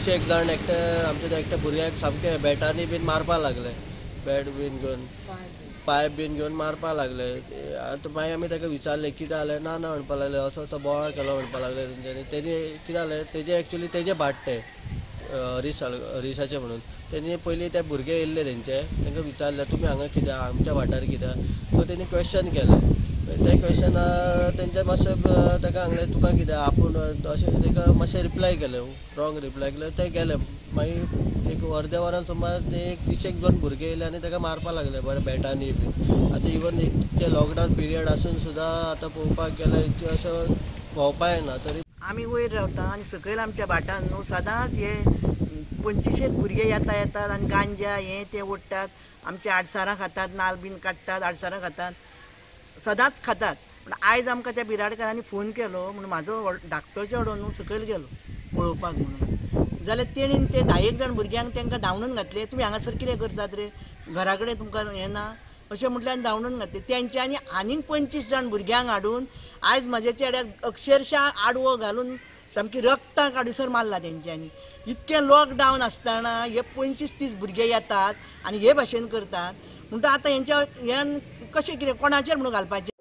तिशेक जाण एकटे आमच्या एकट्या भुरग्याक सामके बॅटांनी बीन मारपाक लागले, बॅट बीन घेवन पायप बीन घेवन मारपाक लागले. आतां मागीर आमी ताका विचारलें कितें जालें, ना ना म्हणपाक लागले, असो असो बोवाळ केलो म्हणपाक लागले तेंच्यांनी. तेणी कितें जालें, तेजे एक्चुली तेजे भाट ते हरीश हरीशाचे म्हणून तेणी पयलीं ते भुरगे येयल्ले तेंचे, तांकां विचारलें तुमी हांगा कित्याक, आमच्या वाठार कित्याक, सो तेणी क्वेश्चन केलें. ते क्वेश्चना तेंचे मातशें ताका सांगलें तुका कित्याक आपूण अशें, ताका मातशें रिप्लाय केलें, रॉंग रिप्लाय केलें, ते गेले. मागीर एक अर्द्या वरान सुमार ते एक तिशेक जाण भुरगे येयले आनी ताका मारपाक लागले बरें बॅटांनी बीन. आतां इवन इतकें लॉकडावन पिरियड आसून सुद्दां आतां पळोवपाक गेल्यार इतकें अशें भोंवपाक येना. तरी आमी वयर रावता आनी सकयल आमच्या भाटान न्हू सदांच हे 25 भुरगे येता येतात आनी गांजा हें तें ओडटात, आमची आडसारां खातात, नाल बीन काडटात, आडसारां खातात, सदांच खातात. पूण आयज आमकां त्या बिराडकारांनी फोन केलो म्हणून म्हाजो धाकटो चेडो न्हू सकयल गेलो पळोवपाक म्हणून, जाल्यार तेणीन ते 10 जाण भुरग्यांक तांकां धांवडून घातले, तुमी हांगासर कितें करतात रे, घरा कडेन तुमकां हें ना अशें म्हटल्यार आनी धांवडून घातले. तेंच्यांनी आनीक 25 जाण भुरग्यांक हाडून आयज म्हज्या चेड्याक अक्षरशा आडवो घालून सामकी रक्तां काडूसर मारला तेंच्यांनी. इतकें लॉकडावन आसतना हे 25-30 भुरगे येतात आनी हे भाशेन करतात म्हणटा. आतां हेंच्या हें कशें कितें कोणाचेर म्हणून घालपाचें?